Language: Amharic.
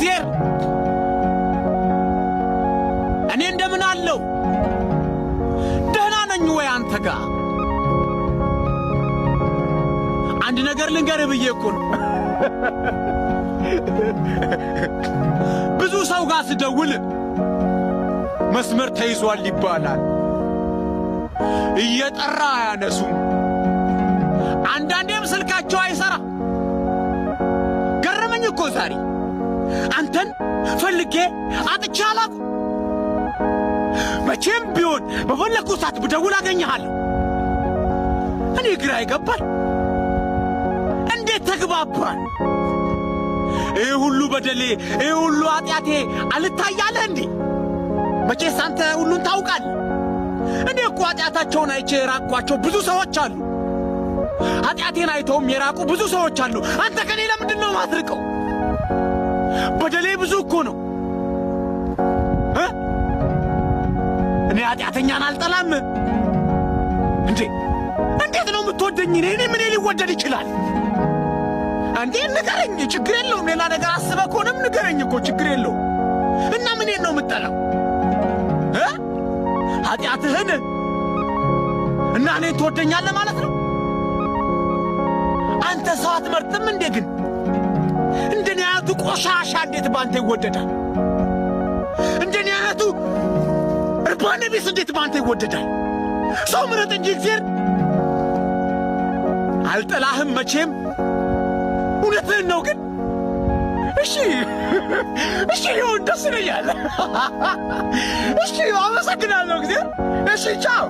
እግዚአብሔር እኔ እንደምን አለው? ደህና ነኝ ወይ አንተ ጋር? አንድ ነገር ልንገርህ ብዬ እኮ ነው። ብዙ ሰው ጋር ስደውል መስመር ተይዟል ይባላል። እየጠራ አያነሱም። አንዳንዴም ስልካቸው አይሰራ። ገረመኝ እኮ ዛሬ አንተን ፈልጌ አጥቼ አላውቅም። መቼም ቢሆን በፈለግኩ ሰዓት ብደውል አገኘሃለሁ። እኔ ግራ ይገባል። እንዴት ተግባባን? ይህ ሁሉ በደሌ፣ ይህ ሁሉ ኃጢአቴ አልታያለህ እንዴ? መቼስ አንተ ሁሉን ታውቃለህ። እኔ እኮ ኃጢአታቸውን አይቼ የራቅኳቸው ብዙ ሰዎች አሉ። ኃጢአቴን አይተውም የራቁ ብዙ ሰዎች አሉ። አንተ ከኔ ለምንድን ነው ማትርቀው? በደሌ ብዙ እኮ ነው እ እኔ ኃጢአተኛን አልጠላም እንዴ። እንዴት ነው የምትወደኝ? እኔ ምን ሊወደድ ይችላል እንዴ? ንገረኝ፣ ችግር የለውም። ሌላ ነገር አስበህ ከሆነም ንገረኝ እኮ ችግር የለውም። እና ምኔን ነው የምጠላው እ ኃጢአትህን እና እኔን ትወደኛለህ ማለት ነው? አንተ ሰው አትመርጥም እንዴ? ግን እንደኔ አይነቱ ቆሻሻ እንዴት ባንተ ይወደዳል? እንደኔ አይነቱ እርባና ቢስ እንዴት ባንተ ይወደዳል? ሰው ምረጥ እንጂ እግዚአብሔር። አልጠላህም መቼም፣ እውነትህን ነው። ግን እሺ እሺ፣ ይሁን፣ ደስ ይለኛል። እሺ፣ አመሰግናለሁ እግዚአብሔር። እሺ፣ ቻው።